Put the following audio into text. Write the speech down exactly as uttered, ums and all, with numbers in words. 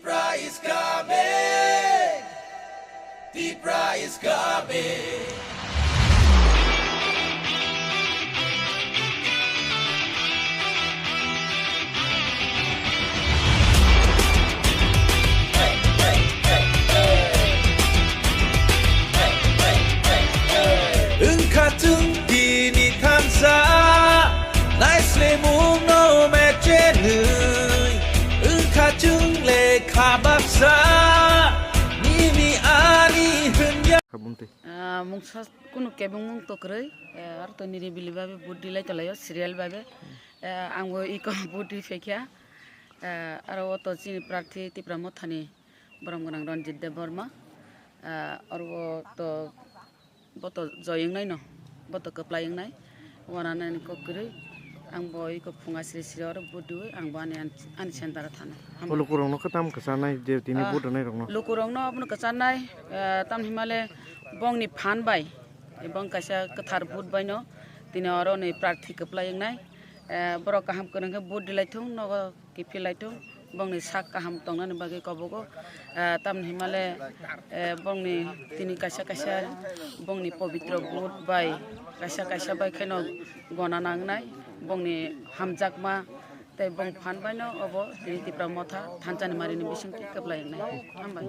Tipra is coming. Tipra is coming. Wngkha chwng tini thansa, naislemungno mechenwi. Wngkha chwng lekha baksa, nini ani hwnya. Kha bumtwi. Ah, mungsa kunu kebengmung tokrwi, eh, aro to niri bili babe vote dilai tolaio, serial babe. Eh, angbo iko vote di phaikha. Eh, aro o to chini prarthi Tipra Mothani borom gwnang Ranjit Debbarma. Eh, aro o to bo to joy wngnaino, bo to kwplai wngnai. Wananani kok kwrwi, ang bo iko phunga sri sri oro vote diwi, ang bo ani, ani, ani center o thana. Hambai. O lukurokno khe tamo kwchanai je tini Ah, vote rwnairokno? Lukurokno abono kwchanai, eh, tamni himale bongni phan bai, bong kaisa kwthar vote baino tini oro ni prarthi kwplai wngnai. Eh, borok kaham kwrwng khe vote dilaithung, nogo kiphilai thung, bongni sak kaham tongnani bagwi kobogo. Ah, tamni himale, eh, bongni tini kaisa kaisa bongni pobitro vote bai kaisa kaisa bai kheno gona nangnai, bongni hamjakma tei bong phan baino obo tini Tipra Motha thanchani marini bisingtwi kwplai wngnai. Hambai.